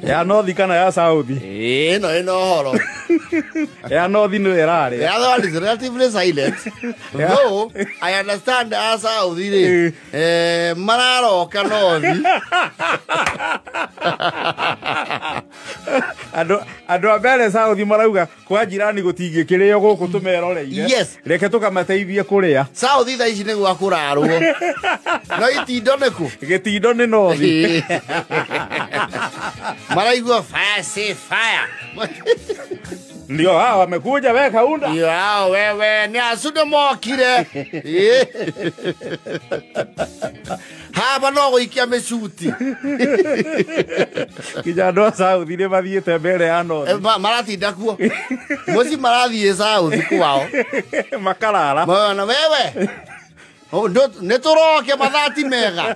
Ya North kana ya South? Ĩno ĩno ũhoro. Ya North nĩ ĩrarĩa. The other one is relatively silent. Yeah. Though I understand a South rĩ, mararoka North. Andũ a mbere South marauga kwa jirani gũtingĩkĩrĩo gũkũ tũmeroreire. Yes. Reke tũkamateithie kũrĩa. South thaa ici nĩ gwa kũrarwo. No itindo nĩ kũ? Gĩtindo nĩ North. Maraigua fire say fire. Ndio hao wamekuja we Kaunda. Ndio hao wewe ni acu mokire. Haba no gũikia mĩcuti. Kinya andũ a South nĩ mathiĩte mbere ya North. Maratinda kuo. Mũciĩ marathiĩ South kwao. Makarara. Mwana wewe. Nĩ tũroke mathati mega.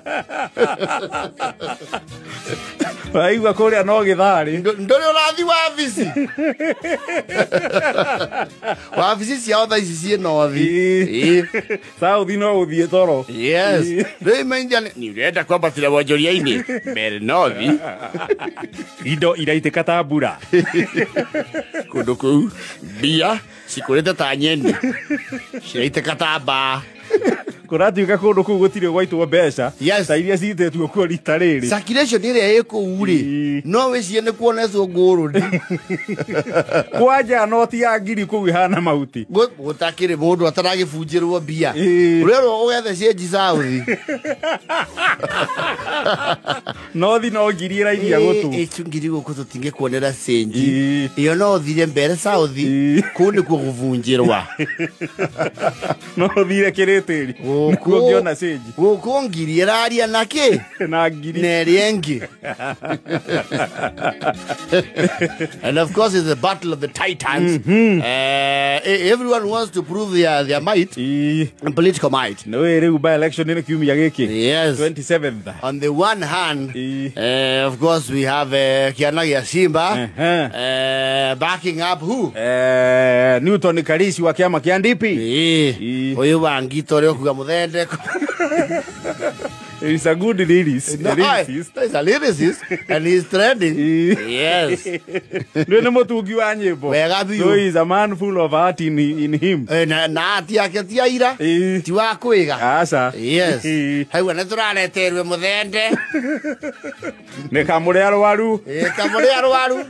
Waigua kũrĩa no gĩtharĩ. Ndũrĩ ũrathiĩ wabici. Wabici ciao thaa ici ciĩ North. South no gũthiĩ toro. Yes. Rĩu imenja nĩ ũrenda kwambatĩra wonjoria-inĩ mbere North. Indo iraitĩka ta mbura. Kũndũ kũu mbia cikũrĩte ta nyeni. Ciraitĩka ta mbaa. Kũratuĩka kũndũ kũu gũtirĩ gwaitwo mbeca. Yes. Ta iria citĩtwo kuo rita rĩrĩ. Circulation ĩrĩa ĩ kũu rĩ, no wĩcirie nĩ kuonetwo ngũrũni. Kwanja noti ya ngiri kũu ĩhana mahuti. Gũtakĩrĩ mũndũ ataragĩbunjĩrwo mbia. Ũrerwo ũgethe cienji South. North no ngiri ĩrairia gũtũ. Ĩcu ngiri gũkũ tũtingĩkuonera cenji. Ĩyo no ũthire mbere South. Kũu nĩkuo gũbunjĩrwa. No ũthire kĩrĩtĩri. Nĩkuo ũngĩona cenji. Gũkũ ngiri ĩraria na kĩ? Na ngiri. Na ĩrĩa ĩngĩ. And of course it's the battle of the titans. Everyone wants to prove their might. And political might. No rĩu by election nĩ kiumia gĩkĩ. Yes. 27th. On the one hand, of course we have Kĩana gĩa Simba backing up who? Newton Karisi wa kĩama kĩa NDP. Ũyũ wa Ngito ũrĩa ũkuga mũthende. He's a good lyricist. No, he's a lyricist and he's trending. Yes. Nĩ mũtungi wa nyĩmbo. Wega biũ. So he's a man full of art in him. Na ati yake ti aira. Ti wa kwĩga. Aca. Yes. Hau nĩ tũrareterwe mũthende. Nĩ kamũrĩ arwaru. Kamũrĩ arwaru.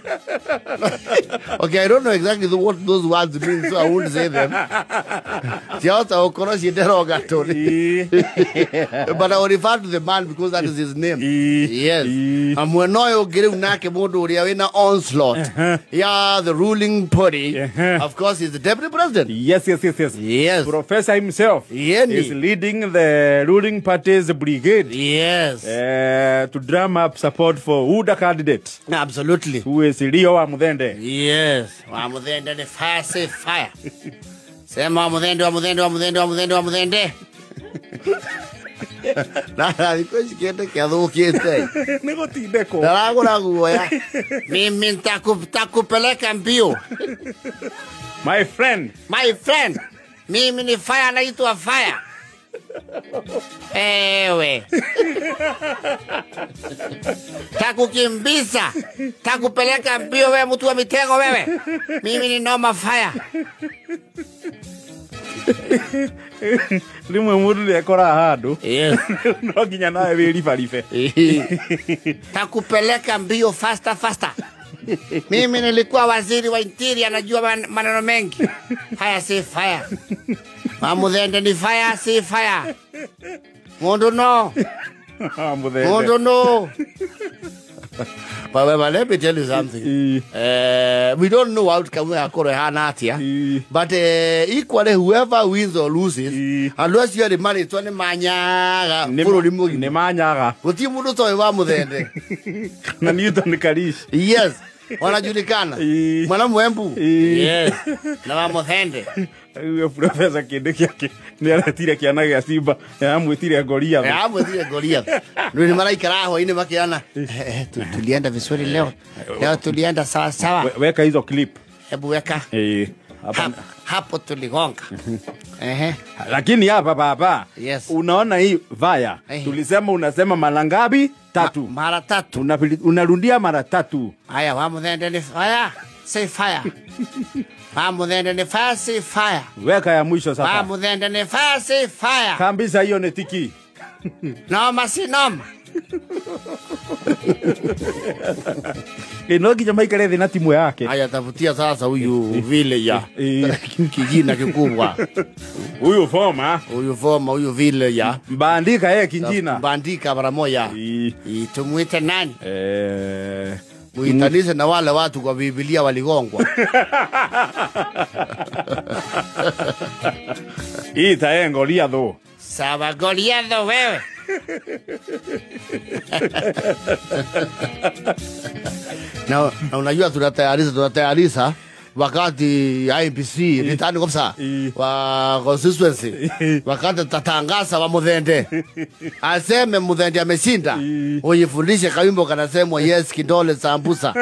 Okay, I don't know exactly what those words mean, so I won't say them. Ciahota gũkorwo ciĩ derogatory. But I will refer to the man because that is his name. Yes. Mwena ũyũ ũngĩ rĩu nake mũndũ ũrĩa wĩna onslaught ya the ruling party, of course, is the deputy president. Yes, yes, yes, yes. Yes. Professor himself is leading the ruling party's brigade. Yes. To drum up support for UDA candidate. Absolutely. Who is Leo Wamuthende. Yes. Wamuthende ni fire, say fire. Sema Wamuthende, Wamuthende, Wamuthende, Wamuthende, Wamuthende. Na thikũ ici kĩndũ kĩathũkĩte. Nĩ gũtindĩkwo. Ndaragũra guoya. Mimi nitakupeleka mbio. My friend. My friend. Mimi ni fire, naitwa fire. Ewe. Takukimbiza. Takupeleka mbio wewe mtu wa mitego wewe. Mimi ni noma fire. Rĩmwe mũndũ nĩ ekoraga handũ. Yes. No nginya nawe wĩribaribe. Takupeleka mbio faster faster. Mimi nilikuwa waziri wa interior, najua maneno mengi. Haya si fire. Wamuthende ni fire, si fire. Mundu no. Mundu no. But let me tell you something. We don't know outcome yakorwo ĩhana atĩa. But equally whoever wins or loses, andũ acio erĩ marĩtwa nĩ manyaga bũrũri mũgima. Nĩ manyaga. Gũtirĩ mũndũ ũtoĩ Wamuthende. Na Newton Karish. Yes. Wanajulikana. Mwana Mwembu. Yes. Na Wamuthende. Uyo professor kĩndũ gĩake nĩ aretire kĩana gĩa Simba, amwĩtire Goliath. Amwĩtire Goliath. Nĩ maraikara hwainĩ makĩana. Tulienda vizuri leo. Leo tulienda sawa sawa. Weka hizo clip. Hebu weka. Hapo tuligonga. Ehe. Lakini hapa baba, yes. Unaona hii vaya. Tulisema unasema mara ngapi? Tatu. Mara tatu. Unarudia mara tatu. Haya, Wamuthende ni fire, say fire. Wamuthende ni fire, say fire. Weka ya mwisho sasa. Wamuthende ni fire, say fire. Kabisa hiyo ni tiki. Noma si noma. No nginya maikare thĩ na timu yake. Haya, tafutia sasa huyu vile ya kijina kikubwa. Huyu forma. Huyu forma, huyu vile ya. Mbandika yeye kijina. Mbandika mara moja. Tumuite nani? Muitanise na wale watu kwa Biblia waligongwa. Ita Goliatho. Sawa, Goliatho wewe. Na unajua tunatayarisha wakati IEBC returning officer wa constituency wakati tatangaza wa Muthende aseme Muthende ameshinda, ujifundishe kawimbo kanasemwa yes kidole sambusa.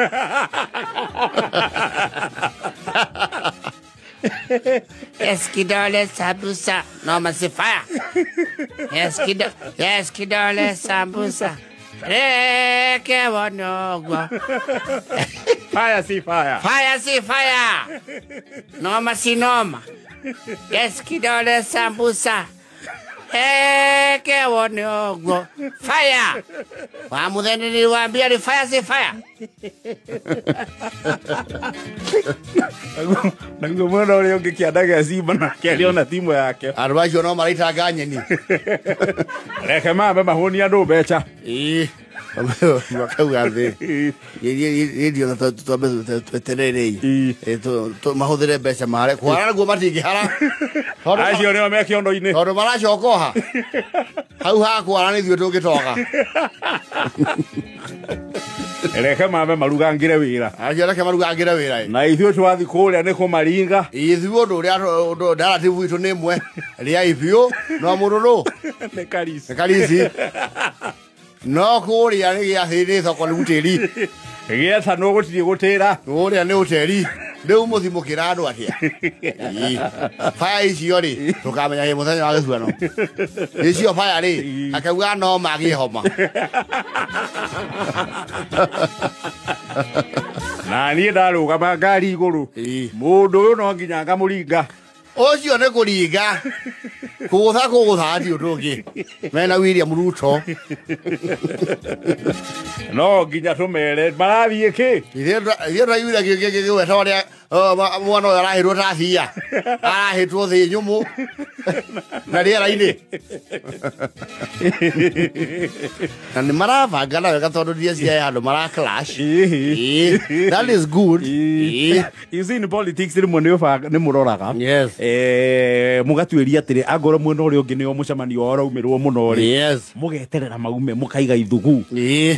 Yes kidole sambusa no masifaya. Yes kidole, yes kidole sambusa. Reke wanogwa. Fire si fire. Fire si fire. Noma si noma. Yes kidole sambusa. Reke wanogwa. Fire. Wamuthende niliwaambia ni fire si fire. Naguo mwena ũrĩa ũngĩ kĩanda gĩa Simba nake aliona timu yake. Andũ acio no maraitanga nyeni. Reke mambe mahũnia andũ mbeca. Ĩĩ. Makauga thĩ. Ĩĩ twambe tweterere ĩ. Mahũthĩre mbeca mahare. Kũhara naguo matingĩhara. Acio nĩo me kĩondo-inĩ. Tondũ maracoka oha. Hau ha kũhara nĩ ithuĩ tũngĩtoga. Reke mambe marugangire wĩra. Acio reke marugangire wĩra. Na ithuĩ twathi kũrĩa nĩ kũmaringa. Ithuĩ ũndũ ũrĩa narrative itũ nĩ ĩmwe. Rĩa ibiũ no mũrũrũ. Nĩ karisi. Nĩ karisi. No kũrĩa nĩ gĩathĩ nĩ thoko nĩ ũtĩri. Gĩethanwo gũtirĩ gũtĩra. Kũrĩa nĩ ũtĩri. Rĩu mũthimũkĩra andũ atĩa? Fire icio rĩ, tũkamenya hĩ mũthenya wa gĩthurano. Icio fire rĩ, akauga no magĩe homa. Na niĩ ndarũgama ngari igũrũ. Mũndũ ũyũ no nginya ngamũringa. Ũcio nĩ kũringa. Kũgũtha kũgũtha ti ũndũ ũngĩ. Mena William Ruto. No nginya tũmere marathiĩ kĩ? Ithuĩ tũraiguire gĩgweta ũrĩa mwana ũyũ arahĩtwo ta thia. Arahĩtwo thĩ nyũmũ na rĩera-inĩ. Na nĩ marabanga na wega tondũ ndieciria handũ mara clash. That is good. You see in politics rĩmwe nĩ mũroraga. Yes. Mũgatuĩria atĩrĩ angorwo mwena ũrĩa ũngĩ nĩo mũcemanio wao ũraumĩrwo mũno rĩ. Yes. Mũgeterera maume mũkaiga ithugu.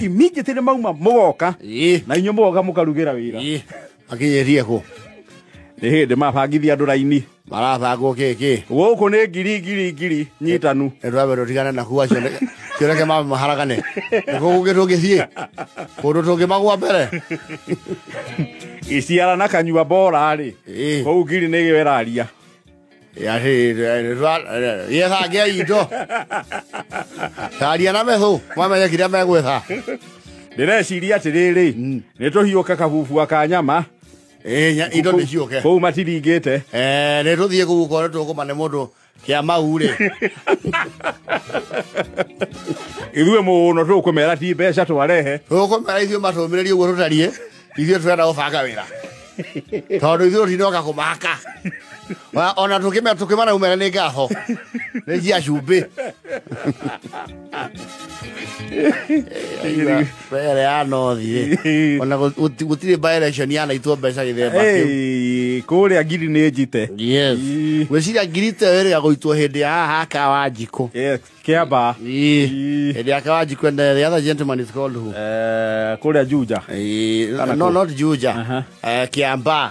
Immediately mauma mũgoka. Na inyuĩ mũgoka mũkarugĩra wĩra. Akinyĩrie kũ? Nĩ hĩndĩ mabangithia andũ raini. Marabangwo kĩ kĩ? Gũkũ nĩ ngiri ngiri ngiri nyitanu. Nĩ twambe tũtigane na kuu acio reke mambe maharagane. Nĩ kũ kũngĩ tũngĩthiĩ? Kũndũ tũngĩmagũa mbere? Iciara na kanyua bora rĩ. Kũu ngiri nĩyo ĩraria. Yethangia indo. Taria na methũ mamenye kĩrĩa megwetha. Ndĩreciria atĩrĩrĩ, nĩ tũhiũka kabubua ka nyama. Indo nĩ ciũke. Kũu matiringĩte. Nĩ tũthiĩ kũu ũkorwo tũkũmane mũndũ kĩa mau rĩ. Ithuĩ mũno tũkũmera ti mbeca twarehe. Tũkũmera ithuĩ matũmĩrĩrie ũguo tũtariĩ. Ithuĩ tũrenda gũbanga wĩra. Tondũ ithuĩ tũtinoka kũmaka. Ona tũkĩmara umera nĩ ngatho. Nĩ cia cumbĩ. Mbere ya nothi ona gũtirĩ by election yanaitwo mbeca gĩthemba kĩu. Kũrĩa ngiri nĩ njite. Yes. Gwĩciria ngiri ta ĩyo ĩrĩa gũitwo hĩndĩ ya haha ka Wanjikũ. Yes, Kĩamba. Hĩndĩ ya ka Wanjikũ and the other gentleman is called who? Kũrĩa Juja. No, not Juja. Kĩamba.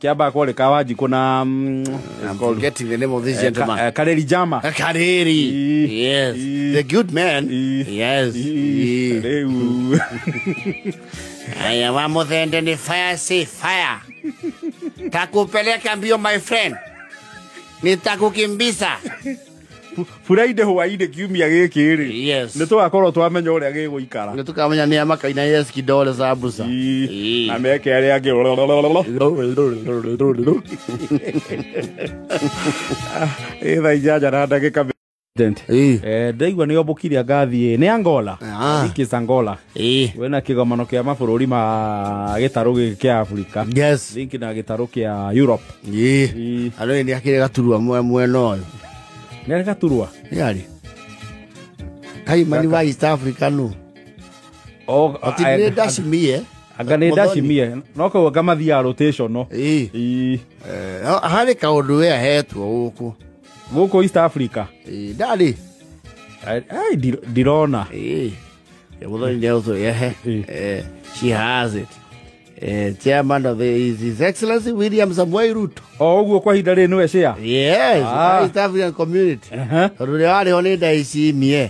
Kĩamba kũrĩ ka Wanjikũ na I'm forgetting the name of this gentleman. Kareri Jama. Kareri. Yes. The good man. Yes. Rĩu. Aya, Wamuthende ni fire, say fire. Takupeleka mbio my friend. Nitakukimbiza. Friday hwainĩ kiumia gĩkĩ rĩ. Yes. Nĩ tũgakorwo twamenya ũrĩa gĩgũikara. Nĩ tũkamenya nĩ amakaina yes kidole sambusa. Na meke arĩa angĩ. Thaa inyanya na ndagĩka. Ndaigua nĩ ombũkire ngathiĩ nĩ Angola. Ikis Angola. Wĩna kĩgomano kĩa mabũrũri ma gĩtarũ gĩkĩ kĩa Afrika. Yes. Link na gĩtarũ kĩa Europe. Andũ nĩ akĩrĩ gaturwa mwena ũyũ. Nĩ arĩ gaturwa? Nĩ arĩ. Kaimani wa East Africa no. Ati nĩ ndacimie. Anga nĩ ndacimie. No kau anga mathiaga rotation no. Harĩ kaũndũ we ahetwo gũkũ. Gũkũ East Africa. Ndarĩ. Ndirona. Mũthoni nĩ egũtũrehe. She has it. Chairman of His Excellency William Samoei Ruto. O ũguo kwa ihinda rĩrĩ nĩwe chair? Yes, East African Community. Tondũ ũrĩa warĩ ho nĩ Ndayishimiye.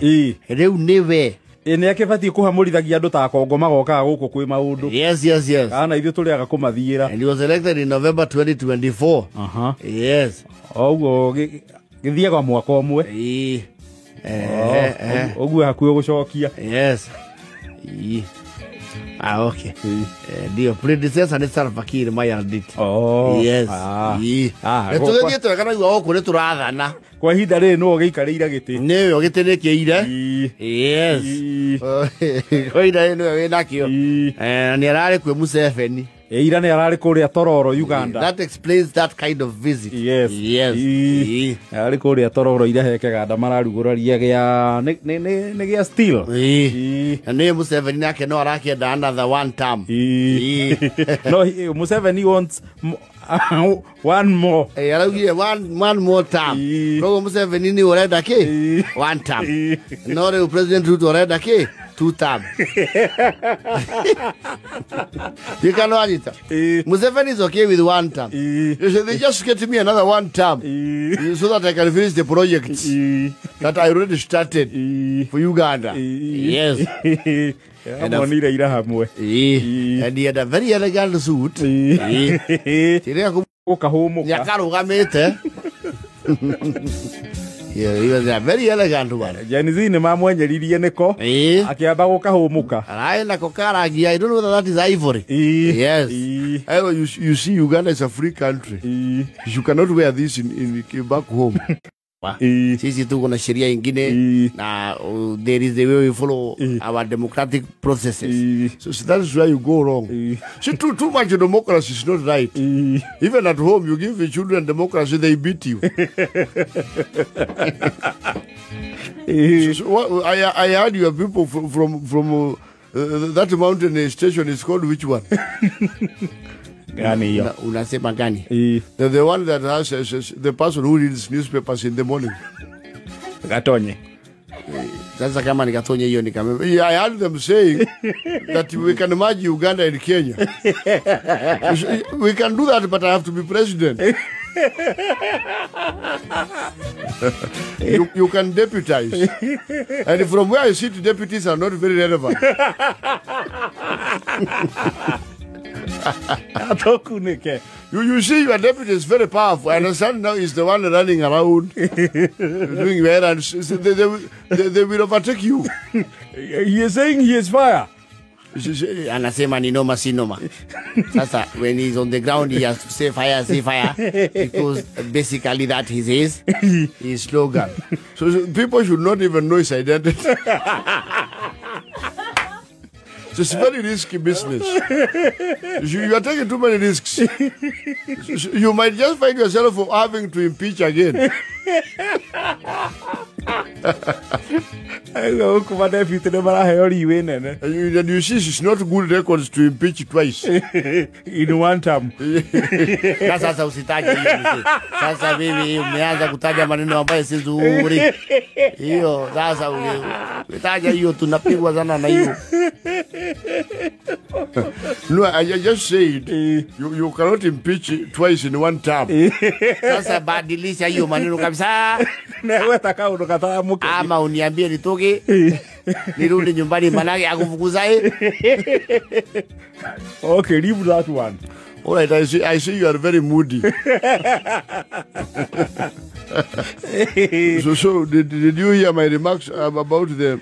Rĩu nĩwe. Nĩ akĩbatiĩ kũhamũrithagia andũ ta Kongo magokaga gũkũ kwĩ maũndũ. Yes, yes, yes. Kana ithuĩ tũrĩaga kũmathiĩra. And he was elected in November 2024. Yes. O ũguo gĩthiaga mwaka ũmwe. Ũguo hakuhĩ gũcokia. Yes. Okay. Ndio predecessor ni Salva Kiir Mayardit. Yes. Tũgĩthiĩte wega na gũkũ nĩ tũrathana. Kwa ihinda rĩrĩ nĩwe ũgĩikarĩire gĩtĩ. Nĩwe ũgĩtĩnĩkĩire. Yes. Kwa ihinda rĩrĩ nĩwe wĩnakĩo. Nĩ ararĩ kwĩ Museveni. Ira nĩ ararĩ kũrĩa Tororo Uganda. That explains that kind of visit. Yes. Yes. Ararĩ kũrĩa Tororo ira he kĩganda mararugũraria gĩa nĩ gĩa steel. Na nĩ Museveni nake no arakĩenda another one term. No, Museveni wants one more. Araugire one more term. Koguo Museveni nĩ ũrenda kĩ? One term. No rĩu President Ruto ũrenda kĩ? Two term. You cannot it. Museveni is okay with one term. They just get me another one term so that I can finish the projects that I already started for Uganda. Yes. And he had a very elegant suit. Nĩakarũgamĩte. Yeah, he was a very elegant one. Gen Z nĩ mamwenyeririe nĩko. Akĩamba gũkahũmũka. Ararĩ nako karangi. I don't know whether that is ivory. Yes. You see, Uganda is a free country. You cannot wear this in back home. Sisi tuko na sheria ingine na there is the way we follow our democratic processes. So that is where you go wrong. See, too much democracy is not right. Even at home, you give the children democracy, they beat you. So what, I heard your people from that mountain station is called which one? Gani hiyo. Unasema gani? The one that has the person who reads newspapers in the morning. Gatonye. Sasa kama ni Gatonye hiyo ni kama. Yeah, I heard them saying that we can merge Uganda and Kenya. We can do that, but I have to be president. You can deputize. And from where I sit, deputies are not very relevant. You see, your deputy is very powerful. I understand now he's the one running around doing errands. They will overtake you. He is saying he is fire. Anasema ni noma si noma. Sasa when he's on the ground he has to say fire, because basically that is his slogan. So people should not even know his identity. So it's very risky business. You are taking too many risks. You might just find yourself having to impeach again. And you see, it's not good records to impeach twice. In one term. Sasa usitaje hiyo. Sasa mimi umeanza kutaja maneno ambayo si nzuri. Hiyo sasa ukitaja hiyo tunapigwa sana na hiyo. No, I just said you cannot impeach twice in one term. Sasa badilisha hiyo maneno kabisa. Ama uniambie nitoke nirudi nyumbani manake akufukuzae. Okay, leave that one. All right, I see you are very moody. So did you hear my remarks about the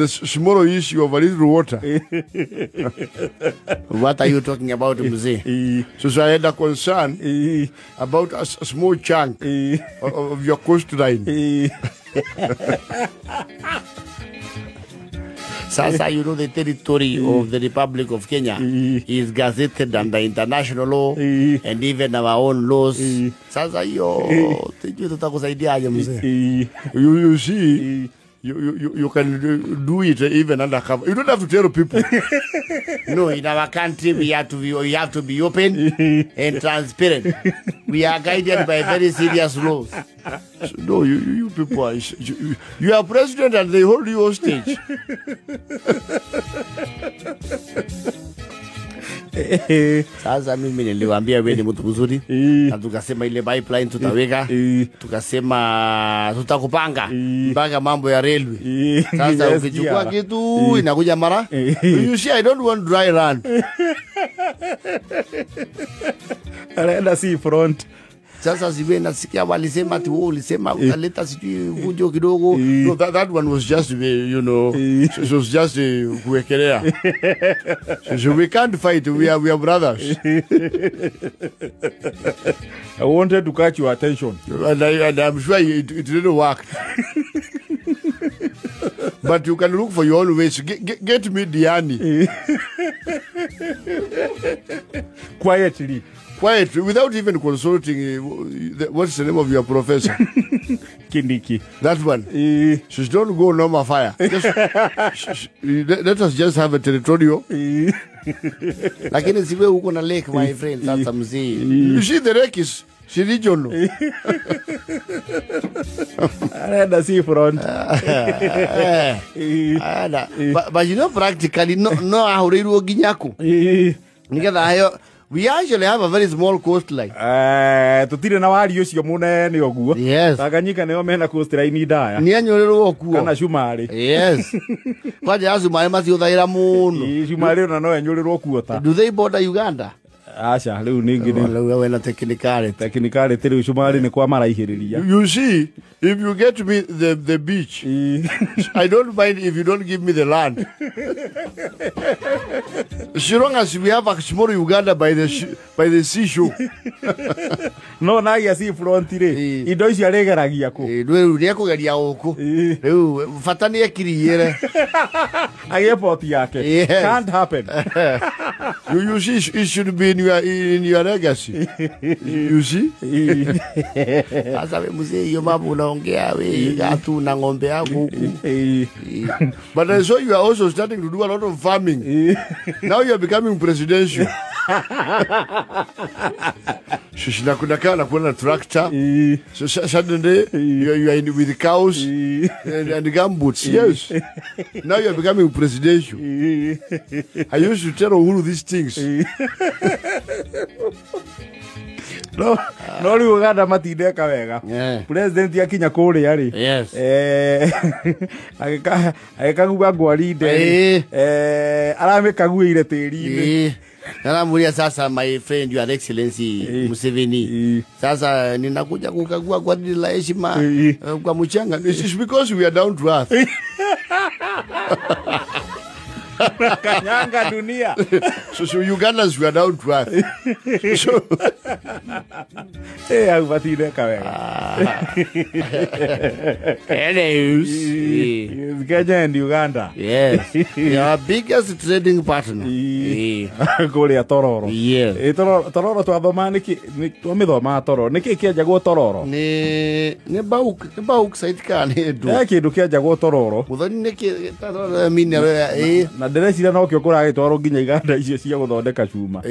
small issue of a little water? What are you talking about, Mzee? So I had a concern about a small chunk of your coastline. Sasa, you know, the territory of the Republic of Kenya is gazetted under international law and even our own laws. Sasa, yo, tutakusaidiaje mzee? You see, you can do it even undercover. You don't have to tell people. No, in our country we have to be open and transparent. We are guided by very serious laws. So, no, you people are, you are president and they hold you hostage. Sasa mimi niliwaambia wewe ni mtu mzuri na tukasema ile pipeline tutaweka, tukasema tutakupanga mpaka mambo ya railway. Sasa ukichukua kitu inakuja mara. You see, I don't want dry run. Anaenda si front. Sasa siwe nasikia walisema ati wewe ulisema utaleta sijui vujo kidogo. No, that one was just, you know, it was just kuwekelea. So we can't fight, we are brothers. I wanted to catch your attention. And I'm sure it didn't work. But you can look for your own ways. Get me Diani. Quietly. Quietly, without even consulting, what's the name of your professor? Kindiki. That one. She don't go no more fire. Just, let us just have a territorial. Lakini siwe uko na lake, my friend. Sasa mzee. You see, the lake is regional. Anaenda si front. But you know, practically, no ahuriruo ginyaku. Nigetha hayo. We actually have a very small coastline. Tutire na wari ucio munene oguo. Yes. Tanganyika nio mena coastline ndaya. Ni anyorerwo kuo. Kana Cumarĩ. Yes. Kwanja Cumarĩ matiuthaira muno. Cumarĩ ona no enyorerwo kuo ta. Do they border Uganda? Acha, riu ningi ni. Rĩu wena technicality. Technicality riu Cumarĩ ni kwa maraihĩrĩria. You see, if you get me the beach, I don't mind if you don't give me the land. So long as we have a small Uganda by the seashore. No, na ya sea front ri. Indo icio arigeragia ku. Rĩu nĩekũgeria gũkũ. Rĩu bata nĩ ekiriire. Agĩe port yake. Yes. Can't happen. You see, it should be in your legacy. You see? Sasa we mzee, hiyo mambo unaongea we gatu na ng'ombe yako huku. But I saw you are also starting to do a lot of farming. Now you are becoming presidential. Shishinakuna kuna tractor. So suddenly you are in with cows and gumboots. Yes. Now you are becoming presidential. I used to tell Uhuru these things. No, no riu Uganda matindeka wega. President akinya kuria ri. Yes. Agĩkagua ngwarinde. Aramĩkaguĩire tĩri-inĩ. Naramuria sasa, my friend, your excellency Museveni. Sasa ninakuja kukagua gwaride la heshima kwa mchanga. It's because we are down to earth. Kanyanga dunia. So Ugandans, we are down to earth. So agubatindeka wega. Anyways, Kenya and Uganda. Yes. Your biggest trading partner. Kuria Tororo. Yes. Tororo twathoma niki twamithoma Tororo. Niki kianjagwo Tororo? Ni bauxite kana ni ndu. Kindu kianjagwo Tororo. Muthoni niki Tororo mineral Na ndĩreciria nokĩo kũragĩtwarwo nginya iganda icio cia gũthondeka cuma.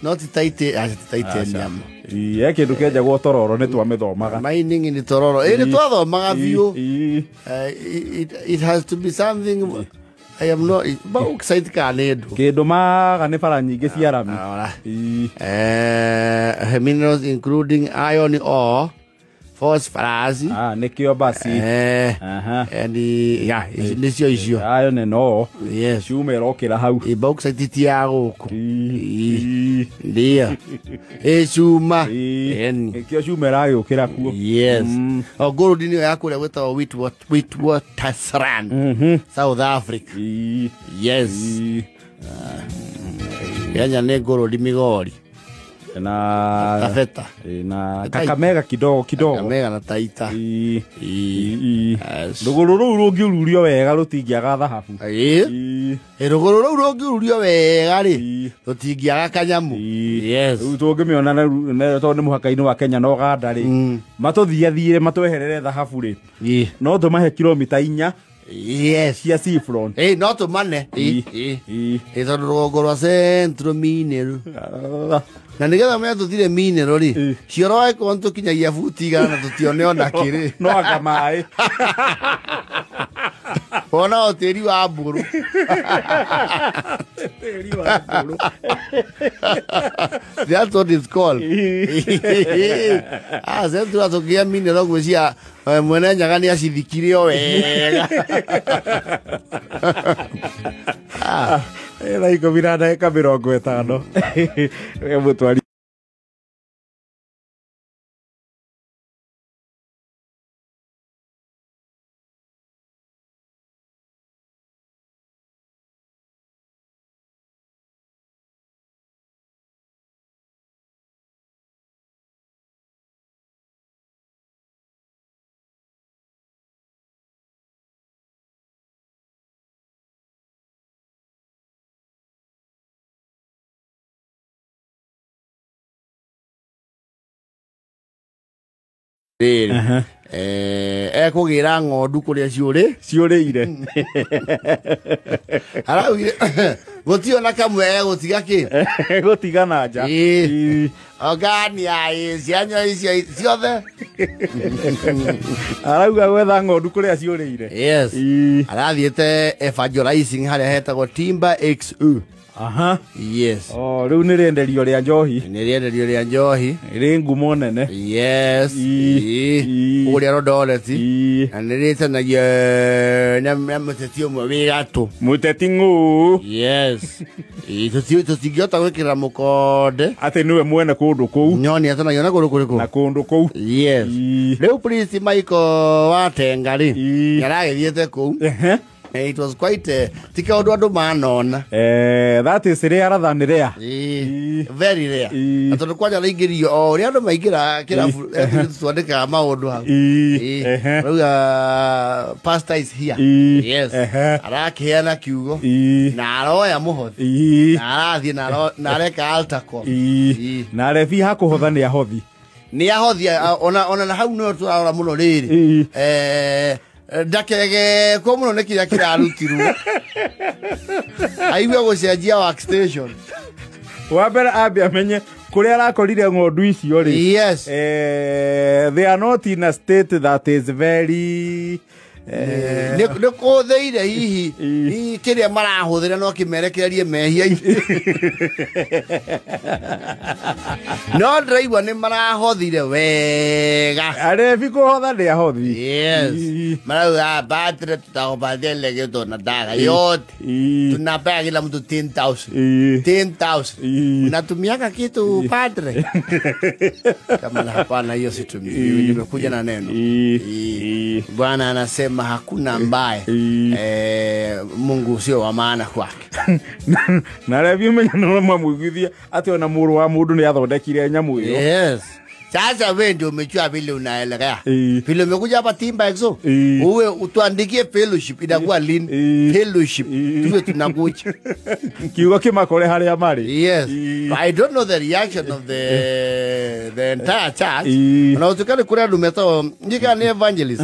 Not titanium. Kĩndũ kĩenjagwo Tororo nĩ twamĩthomaga. Mining in Tororo. Nĩ twathomaga biũ. It has to be something. I am not bauxite kana ndu. Kĩndũ maga nĩ bara nyingĩ cia rami. Minerals including iron ore, Phosphorus. Nĩkĩo basi. And yeah, nĩcio icio. Ayo nĩ no. Yes. Cuma ĩrokĩra hau. Bauxite ti ya gũkũ. Ndio. Cuma. Nĩkĩo cuma ĩragĩũkĩra kuo. Yes. O gold nĩyo ya kũrĩa gwĩtagwo Witwatersrand. South Africa. Yes. Kenya nĩ gold Migori. Na Taveta. Na Kakamega kidogo kidogo. Kakamega na Taita. Rũgũrũ rũu rũngiururio wega rũtingĩaga thahabu. Rũgũrũ rũu rũngiururio wega rĩ rũtingĩaga kanyamu. Yes. Rĩu tũngĩmĩona tondũ nĩ mũhaka-inĩ wa Kenya na Uganda rĩ, matũthiathiĩre matweherere thahabu rĩ, no tũmahe kilomita 4. Yes. Cia seafront. No tũmane. Tondũ rũgongo rwa Central Mineral. Na nĩgetha menye tũtirĩ mineral rĩ, cioro angĩkorwo nĩtũkinyagia buti 100 na tũtione ona kĩrĩ. No anga maĩ. Ona o tĩri wa mbũrũ. Tĩri wa mbũrũ. That's what it's called. Central tũkĩgĩa mineral gwĩcia mwene Nyaga nĩ acithikire o wega. Thaa 10:50. Mũtwari Ekũgĩra ng'ondu kũrĩa ciũrĩire. Araugire gũtirĩ ona kamwe egũtiga kĩ? Gũtiga na nja. Ogania cianyo icio ciothe. Arauga gwetha ng'ondu kũrĩa ciũrĩire. Yes. Arathiĩte evangelizing harĩa hetagwo Timber XU. Yes. Rĩu nĩ rĩenderio rĩa njohi. Nĩ rĩenderio rĩa njohi. Rĩ ngumo nene. Yes. Kũrĩa Eldoret. Na nĩ rĩtanagio na mũteti ũmwe wĩ gatũ. Mũteti ng'ũ. Yes. Tũtingĩhota gwĩkĩra mũkonde. Atĩ nĩwe mwene kũndũ kũu. Nyoni atanagio na kũndũ kũrĩkũ? Na kũndũ kũu. Yes. Rĩu Prince Michael Watenga rĩ, nĩaragĩthiĩte kũu. It was quite ti kaũndũ andũ manona. That is rare than rare. Very rare. Na tondũ kwanja raingĩrio o ũrĩa andũ maingĩra kĩrabu twandĩkaga maũndũ hau. Rauga pastor is here. Yes. Arakĩheana kiugo na aroya mũhothi na arathiĩ na areka altar call. Na rebi hakũhotha nĩ ahothi. Nĩ ahothi ona na hau nĩho tũrarora mũno rĩrĩ. Ndakege ko muno nĩ kĩrĩa kĩrarutirwo. Aigue gũcenjia workstation. Wa mbere ambe amenye kũrĩa arakorire ng'ondu icio rĩ. Yes. They are not in a state that is very nĩ kũthĩire hihi kĩrĩa marahũthĩra no kĩmerekererie mehia-inĩ. No ndĩraigua nĩ marahothire wega. Arebi kũhotha nĩ ahothi. Yes. Marauga badre tutakupatia ile kitu tunataka yote. Tunapea kila mtu 10,000. 10,000. Unatumiaka kitu padre? Kama hapana, hiyo situmii. Nimekuja na neno. Bwana anasema hakuna ambaye Mungu sio wa maana kwake. Na rebi umenya no mamwiguithia ati ona mũrũ wa mũndũ nĩ athondekire nyamũ ĩyo. Yes. Sasa wewe ndio umejua vile unaelekea. Vile umekuja hapa Timber Exo, uwe utuandikie fellowship inakuwa lini? Fellowship tuwe tunakuja. Kiugo kimakore haria mari. Yes. I don't know the reaction of the entire church. Na utukane kuria andu metagwo njika ni evangelist.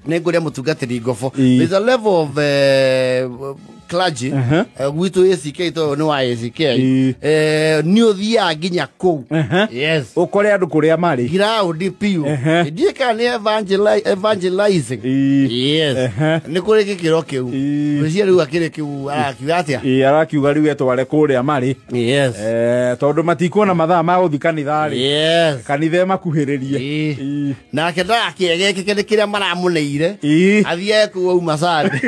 Nĩ ngũrĩa mũtungatĩri ngobbo. There's a level of clergy gwitũ ACK to nĩ wa ACK nĩ ũthiaga nginya kũu. Yes. Ũkore andũ kũrĩa marĩ. Ground piũ. Ndiĩ kana nĩ evangelizing. Yes. Nĩ kũrĩ gĩkĩro kĩu. Gwĩciria rĩu akĩrĩ kĩu arakiuga atĩa? Ĩĩ arakiuga rĩu etware kũrĩa marĩ. Yes. Tondũ matikuona mathaa ma gũthiĩ kanitha rĩ. Yes. Kanitha ĩmakuhĩrĩrie. Nake ndagakĩegekeke nĩ kĩrĩa maramũneire. Athiĩ kũu auma Sunday.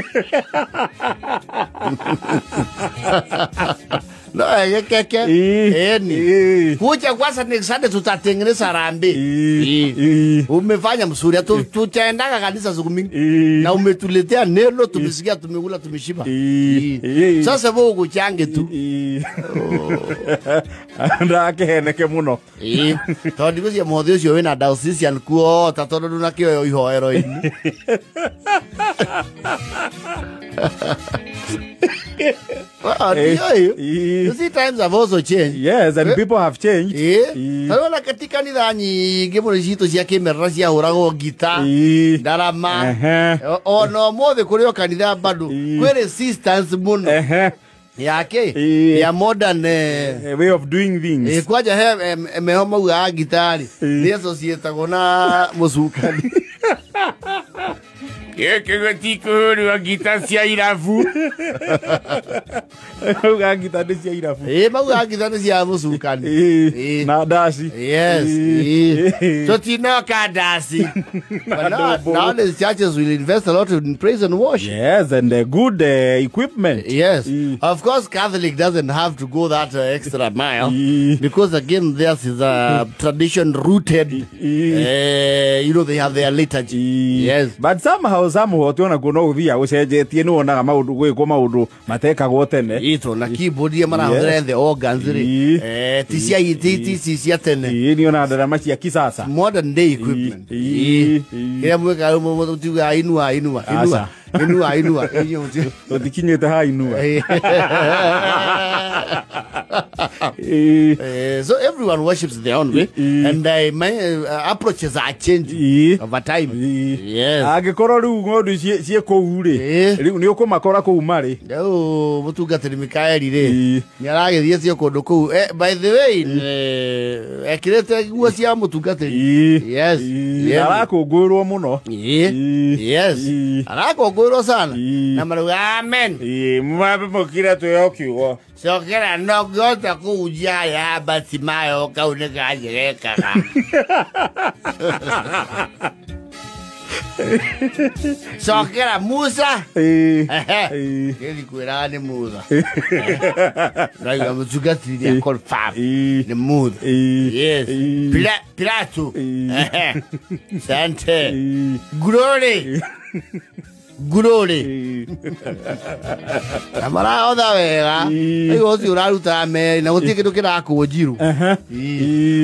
No egekeke. Eni. Kuja kwanza ni Sunday tutatengeneza harambee. Umefanya mzuri. Tutaendaga kanisa siku mingi. Na umetuletea neno tumesikia tumekula tumeshiba. Sasa wewe ukuchange tu. Ndakeheneke muno. Tondu ngwĩciria mũhothi ũcio wĩna diocesan kuo ta tondu ndunakĩoywo ihoero-inĩ. Well, you see, times have also changed. Yes, and people have changed. Tarona katika kanitha nyingĩ mũno citũ cia kĩmerera ciahũragwo ngita, ndarama. Ona ũmũthĩ kũrĩ o kanitha bado kwĩ resistance mũno. Yake ya modern way of doing things. Kwanja he meho maugaga ngitari nĩ associatagwo na mũcukani. Gĩkĩ gĩtikũhũrwo ngita cia irabu. Maugaga ngita nĩ cia irabu. Maugaga ngita nĩ cia mũcukani. Na ndaci. Yes. Tũtinoka ndaci. But nowadays churches will invest a lot in praise and worship. Yes, and good equipment. Yes. Of course, Catholic doesn't have to go that extra mile because again theirs is a tradition rooted. You know, they have their liturgy. Yes. But somehow tuona kuo no gũthiaga gũcenjetie nĩ wonaga maũndũ gwĩkwo maũndũ matekagwo tene. Ito na keyboard iria marahũthĩra the organs rĩ ti cia ti cia tene. Nĩ ona ndarama cia kisasa. Modern day equipment. Kĩrĩa mwĩkaga mũtiugaga inua inua inua inua inua tũtikinyĩte ha inua. So everyone worships their own way and my approaches are changing over time. Yes. Angĩkorwo rĩu ng'ondu ciĩ kũu rĩ rĩu nĩ ũkũmakora kũu marĩ. Rĩu mũtungatĩri Mikaeli rĩ nĩ aragĩthiĩ cio kũndũ kũu. By the way ekĩrĩte nguo cia mũtungatĩri. Yes. Arakũngũĩrwo mũno. Yes. Arakũngũĩrwo sana. Na marauga amen. Mwambe mũkire twĩho kiugo. Cokera no ngĩhota kũhunjia ya Batimayo kau nĩ kanjegekaga. Cokera Musa. Gĩthi kwĩraga nĩ Musa. Raiga mũtungatĩri nĩ confirm nĩ Musa. Yes. Pilato. Sante. Glory. Glory. Na marahotha wega. Rĩu ũcio ũraruta meri na gũtirĩ kĩndũ kĩrakũnjirwo.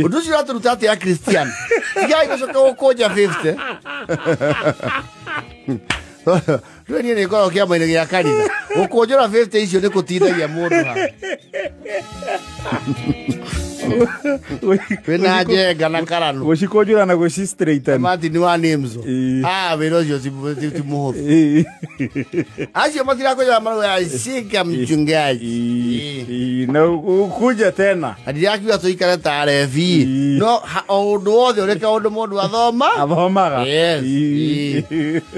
Ũndũ ũcio ũratũruta atĩa Christian? Tigai gũcoka gũkũnja 50. Rĩu niĩ nĩngoragwo kĩama-inĩ gĩa kanitha. Gũkũnjũra 50 icio nĩ kũtindagia mũndũ haha. Wĩna njenga na karano. Gũcikũnjũra na gũci straighten. Martin wa names. Wĩra ũcio ti mũhũthũ. Acio matirakũnjũra marauga shika mchungaji. Na ũkũnje tena. Ndirakiuga tũikare ta rebi. No o ũndũ wothe ũrĩ kaũndũ mũndũ athoma. Athomaga. Yes.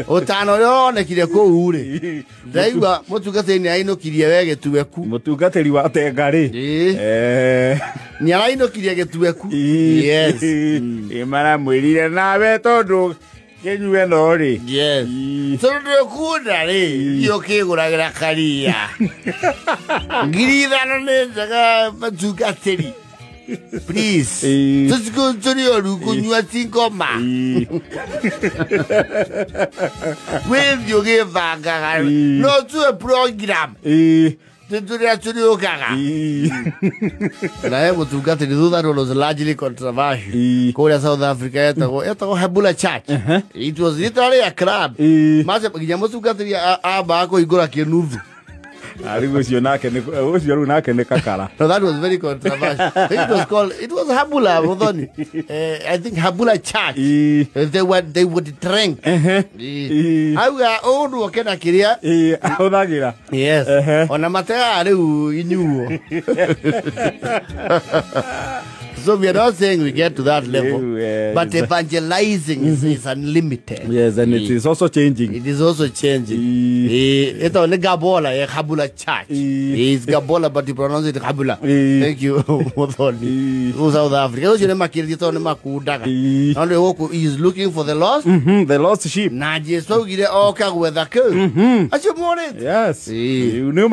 Ũtano ũrĩa ũronekire kũu rĩ. Ndaigua mũtungatĩri nĩ ainũkirie we gĩtueku. Mũtungatĩri wa Tenga rĩ. Nĩ arainũkirie gĩtueku. Yes. Maramwĩrire nawe tondũ kĩnyue no rĩ. Yes. Tondũ ndũkunda rĩ, thiĩ ũkĩgũragĩra karia. 5,000 nĩ njega mũtungatĩri. Please. Tũtikũtũrĩ ũru kũnyua ti ngoma. Wĩthiĩ ũgĩbangaga. No tue program. Tũrĩa tũrĩũkaga. Na he mũtungatĩri thutha was largely controversial. Kũrĩa South Africa etagwo Hebula Church. It was literally a club. Mace nginya mũtungatĩri ambaga kũhingũra kĩnuthu. Rĩu ũcio nake nĩ ũcio rĩu nake nĩ kakara. No, that was very controversial. It was called, it was Habula, Muthoni. I think Habula Church. They would drink. Auga ũndũ oke na kĩrĩa ahũthagĩra. Yes. Ona mateaga rĩu inyuo. So we are not saying we get to that level, but evangelizing is unlimited. Yes, and it is also changing. It is also changing. It's only Gabola, Habula Church. It's Gabola, but you pronounce it Habula. Thank you, Muthoni. South Africa. He is looking for the lost. The lost sheep. Yes. You know,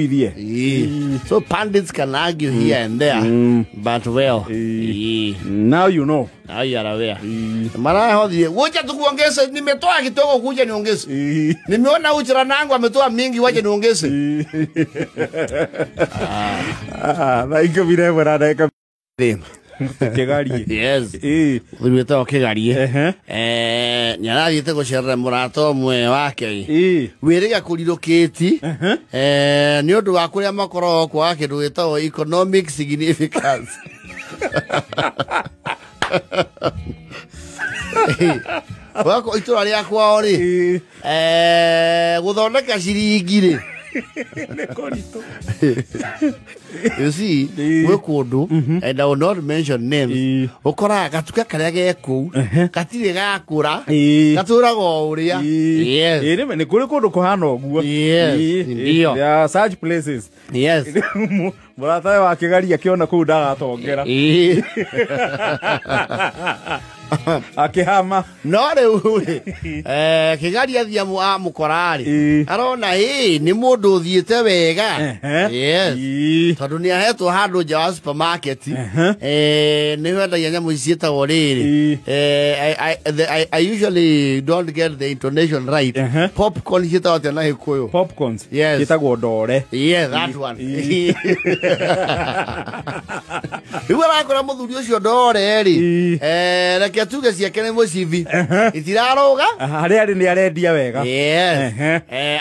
yes. So pundits can argue here and there. But well, now you know. Now you are aware. Mara hodhi, wacha tukuongeze, nimetoa kidogo kuja niongeze. Nimeona uchira nangu ametoa mingi, wacha niongeze. Na iko vile bwana na iko Kigarie. Yes. Wĩtagwo Kigarie. Nĩ arathiĩte gũcerera mũrata ũmwe wake. Wĩrĩga kũrirũkĩti nĩ ũndũ wa kũrĩa makoragwo kwaga kĩndũ gĩtagwo economic significance. Wako itũra rĩa kwao rĩ, gũthondeka ciringi rĩ, you see, gwĩ kũndũ, and I will not mention names, ũkoraga gatuka karĩa ge kũu gatirĩ gakũra, gatũraga o ũrĩa. Yes. Nĩ kũrĩ kũndũ kũhana ũguo. Yes, ndio. There are such places. Yes. Mũrata wa Kĩgarie akĩona kũu ndagatongera. Akĩhama. No rĩu rĩ, Kĩgarie athiĩ amũkora rĩ, arona nĩ mũndũ ũthiĩte wega. Yes. Tondũ nĩ ahetwo handũ nja wa supermarket, nĩ wendagia nyamũ ici ciĩtagwo rĩrĩ. I usually don't get the intonation right. Popcorn ciĩtagwo atĩa na Gĩkũyũ? Popcorns. Yes. Ciĩtagwo ndore. Yes, that one. Rĩu arakora mũthuri ũcio ndore rĩ, reke tuge ciake nĩ mũcibi, itiraroga. Harĩa arĩ nĩ arendia wega. Yes.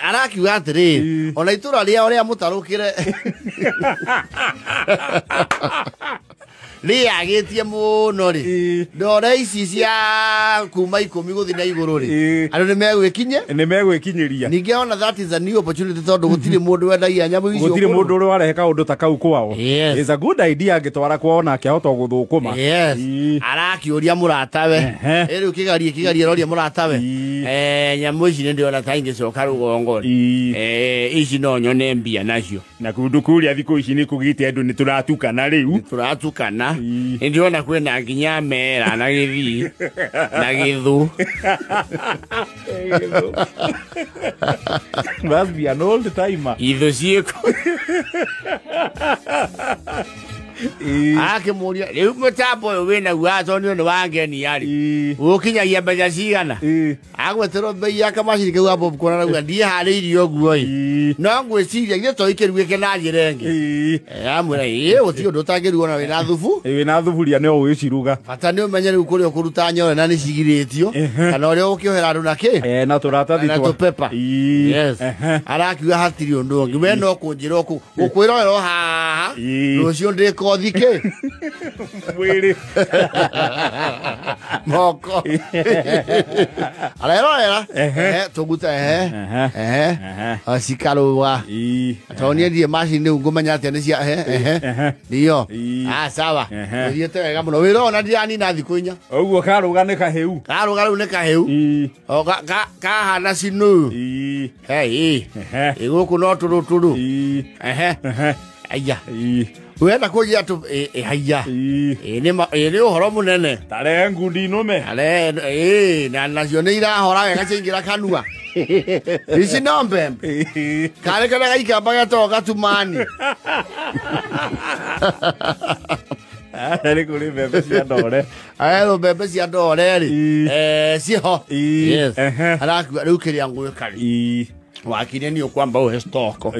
Arakiuga atĩrĩrĩ, ona itũra rĩao rĩa mũtarũkĩre rĩagĩtie mũno rĩ, ndore ici cia kuma 10 gũthiĩ na igũrũ rĩ, andũ nĩ megwĩkinyĩria. Ningĩ ona that is a new opportunity tondũ gũtirĩ mũndũ wendagia nyamũ icio. Gũtirĩ mũndũ ũrĩ warehe kaũndũ ta kau kwao. Yes. It's a good idea angĩtwara kwao nake ahota gũthũkũma. Yes. Arakĩũria mũratawe. Rĩu Kĩgarie aroria mũratawe. Nyamũ ici nĩ ndĩrona ta ingĩcoka rũgongo rĩ. Ici no nyone mbia nacio. Na kũndũ kũrĩa thikũ ici nĩ kũgĩte andũ nĩ tũratukana rĩu. Tũratukana. Nĩ ndĩrona kwĩna nginya mera na gĩthii na gĩthũ. Must be an old timer. Ithũ ciĩko. Akĩmũria rĩu mũtambo ũyũ wĩnaguo tondũ nĩ wa ngenia rĩ, ũkinyagia mbeca cigana? Agweterwo mbei ya kamacini kau ga popcorn arauga ndiĩharĩirie ũguo ĩ, no ngwĩciria githĩ to ikĩrugĩke na njĩra ĩngĩ. Amwĩra ĩ gũtirĩ ũndũ ũtangĩrugwo na wĩna thubu. Wĩna thuburia no ũgĩciruga. Bata nĩ ũmenye rĩu kũrĩa ũkũruta nyore na nĩ cigirĩtio, kana ũrĩa ũgũkĩohera andũ na kĩ? Na tũratathi na tũpepa. Yes. Arakiuga hatirĩ ũndũ ũngĩ, we no kũnjĩra gũkwĩrorera o haha, rũciũ ndĩkothi ke mwĩrĩ moko arerorera tũguta cikarũga tondũ niĩ ndirĩ macini rĩu ngũmenya atĩa nĩ cia ndio. Sawa, ũthiĩte wega mũno wĩra ona ndiranina thikũ 4 ũguo. Karũga nĩ kahĩu. Karũga rĩu nĩ kahĩu kahana cinu. Gũkũ no tũrũtũrũ. Aya wenda kũnjĩra tũ haiya nĩ ũhoro mũnene. Tarehe ngundi nũme. Na nacio nĩ irahora wega ciaingĩra kanua. Ici no mbembe karĩ karĩa gaikamba getagwo gatumani. Nĩ kũrĩ mbembe cia ndore. Mbembe cia ndore rĩ ciho. Yes. Arakiuga rĩu kĩrĩa ngwĩka rĩ, Wakire ni ukwamba uhe stock.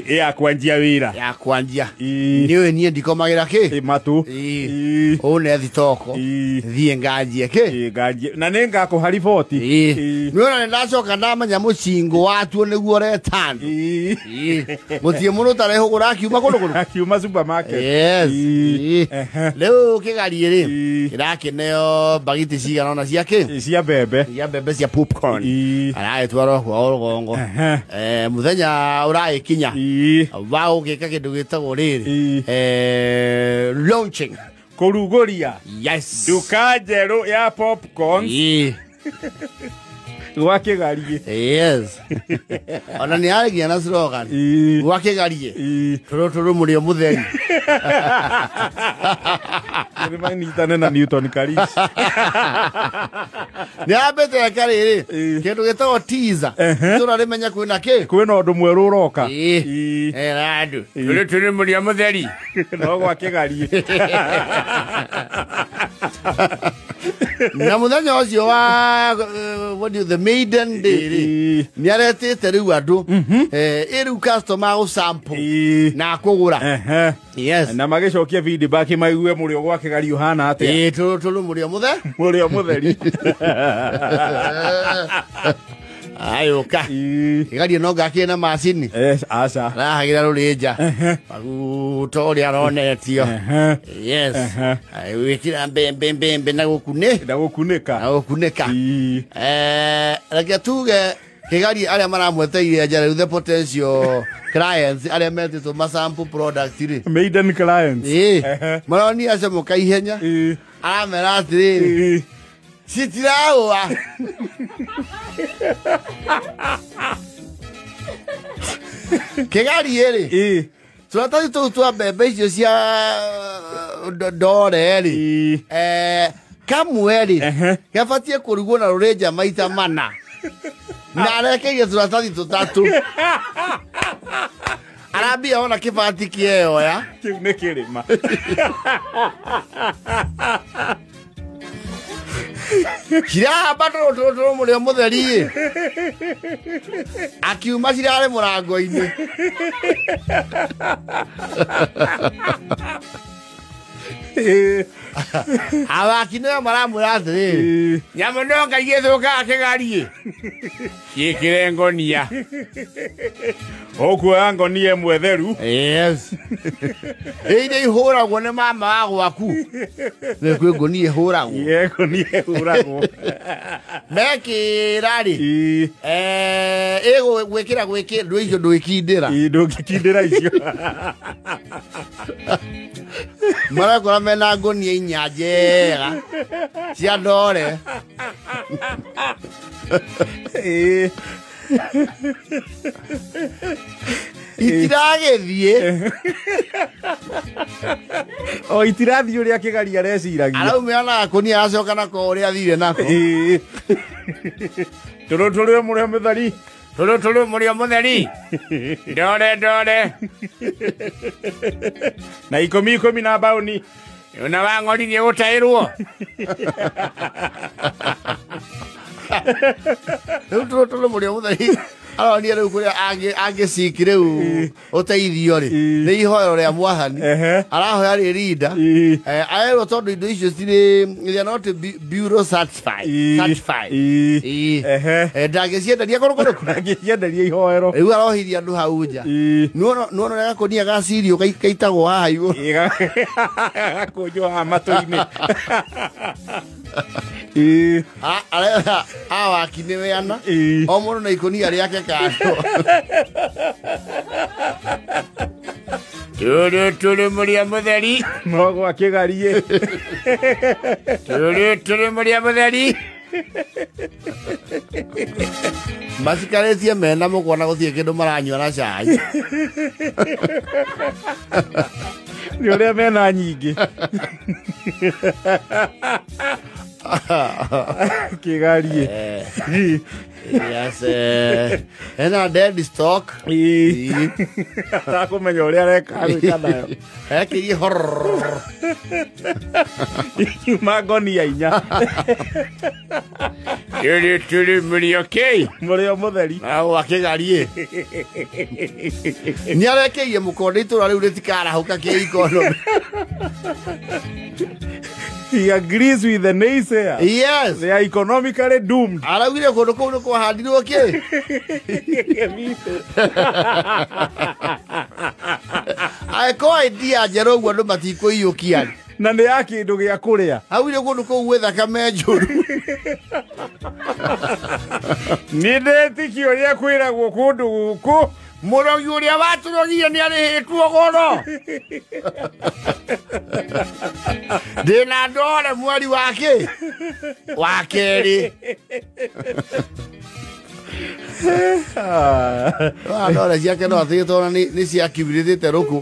Ya kwanjia wira. Ya kwanjia. Niwe nie ndikomagira ki? Matu. Une thitoko. Thie nganjie ki? Nganjie. Na ningakuha riboti. Niona ndacoka ndamenya mucingo watuo niguo retano. Mutie muno tarehugura akiuma kundu kundu. Akiuma supermarket. Yes. Riu kigarie ri kirakineo bagiti cigana ona cia ki? Cia mbembe. Cia mbembe cia popcorn. Aragitwarwo kwa rugongo. Muthenya uragikinya wa ugika kindu gitagwo riri launching kuruguria. Yes. Duka njeru ya popcorn. Gwa kigarie. Yes. Ona ni aragia na slogan. Gwa kigarie. Turu turu murio mutheri. Ni manyitane na Newton Karis. Ni ambete kariri kindu gitagwo teaser. Turarimenya kwina ki? Kwina undu mweru uroka. Andu. Turu turu murio mutheri. No gwa kigarie. Na muthenya ucio wa what do the maiden day ri ni aretete riu andu riu customer go sample na kugura. Yes. Na magicokia feedback maigue murio gwa kigario hana atia. Turu turu murio muthe. Murio mutheri. Ayoka. Kigario no ngakie na macini. Aca. Rahagira rurinja. Maguta uria aronetio. Yes. Wikira mbembe mbembe na gukune. Na gukunika. Na gukunika. Reke tuge kigario aria maramweteire nja riu the potential clients aria metĩtwo ma sample product ri. Maiden clients. Maronia acomoka ihenya. Aramera atiriri. Citiraũa. Kigarie ri. Tũratathi tũu twa mbembe icio cia ndore ri. Kamwe ri gabatie kũrugwo na rũrĩnja maita mana. Na arekeirie tũratathi tũtatũ. Arambia ona kĩbati kĩeyoya. Kĩu nĩ kĩrĩma. Cirahamba tũrũ tũrũ mũrĩo mũtheri. Akiuma cirarĩ mũrango-inĩ. Awaki nĩo maramwĩra atĩrĩrĩ. Nyamũ no Ngai ĩthũkaga kĩgarie. Ciĩkĩre ngonia. Ũkuoya ngonia ĩmwe theru. Yes. Iria ihũragwo nĩ mama wa gwaku. Nĩ kwĩ ngonia ihũragwo. Ngonia ihũragwo. Mekĩra rĩ. Ĩgwĩkĩra gwĩkĩra ndũ icio ndwĩkindĩra. Ndũngĩkindĩra icio. Marakora mena ngonia inya njega cia ndore. Itiragĩthiĩ. O itirathiĩ ũrĩa kĩgaria areciragia. Araumĩra na gakonia acoka nako ũrĩa athire nako. Tũrũ tũrũ mũrĩo mũtheri. Tũrũ tũrũ mũrĩo mũtheri. Ndore ndore. Na ikũmi ikũmi na mbaũni. Ona wa ng'ori nĩ gũtaĩrwo. Rĩu tũrũ tũrũ mũrĩo mũtheri. Aronia riu kuria angĩciki riu ũteithio rĩ nĩ ihoero rĩa mwathani arahoya rĩ rinda aerwo tondũ indo icio cirĩ they are not bureau certified ndangĩcienderia kũrũ kũrũ ndangĩcienderia ihoero rĩu arohiria andũ hau nja nuona ũrĩa gakonia ga cirio gaitagwo haha igũrũ gakũnjwo haha matũ-inĩ. Awaki nĩ weana o mũndũ na ikũnia rĩake kando. Tũrũ tũrũ mũrĩa mũtheri. No gwa kĩgarie. Tũrũ tũrũ mũrĩa mũtheri. Macikarĩtie mena mũkuona gũtirĩ kĩndũ maranyua na cai. Nĩ ũrĩa mena nyingĩ. Kĩgarie. Yes, ena dead stock. Atakũmenya ũrĩa areka gwĩka nayo. Ekĩrie horror. Ikiuma ngonia inya. Tũrĩ tũrĩ mũrĩ okay. Mũrĩ o mũtheri. Wa kĩgarie nĩ arekeirie mũkonde itũra rĩu rĩtikarahũka kĩ economy. He agrees with the naysayer. Yes. They are economically doomed. Araugire kũndũ kũu nĩ kwahandirwo kĩ. Angĩkorwo idea njerũ ũguo andũ matikũiyũkia. Na nĩ ya kĩndũ gĩa kũrĩa. Augire kũndũ kũu gwĩ thakame njũru. Nĩ ndetĩkia ũrĩa kwĩragwo kũndũ gũkũ mũrogi ũrĩa watũrogire nĩ arĩhĩtwo goro. Ndĩna ndore mweri wa kĩ wa kerĩ. Ndore ciake no atigĩtwo na nĩ ciakiumĩrĩte rũkũ.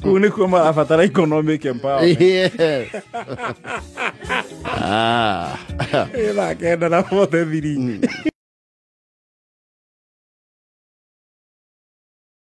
Kũu nĩkuo marabatara economic empowerment. Yes. Ĩthaa 9:43.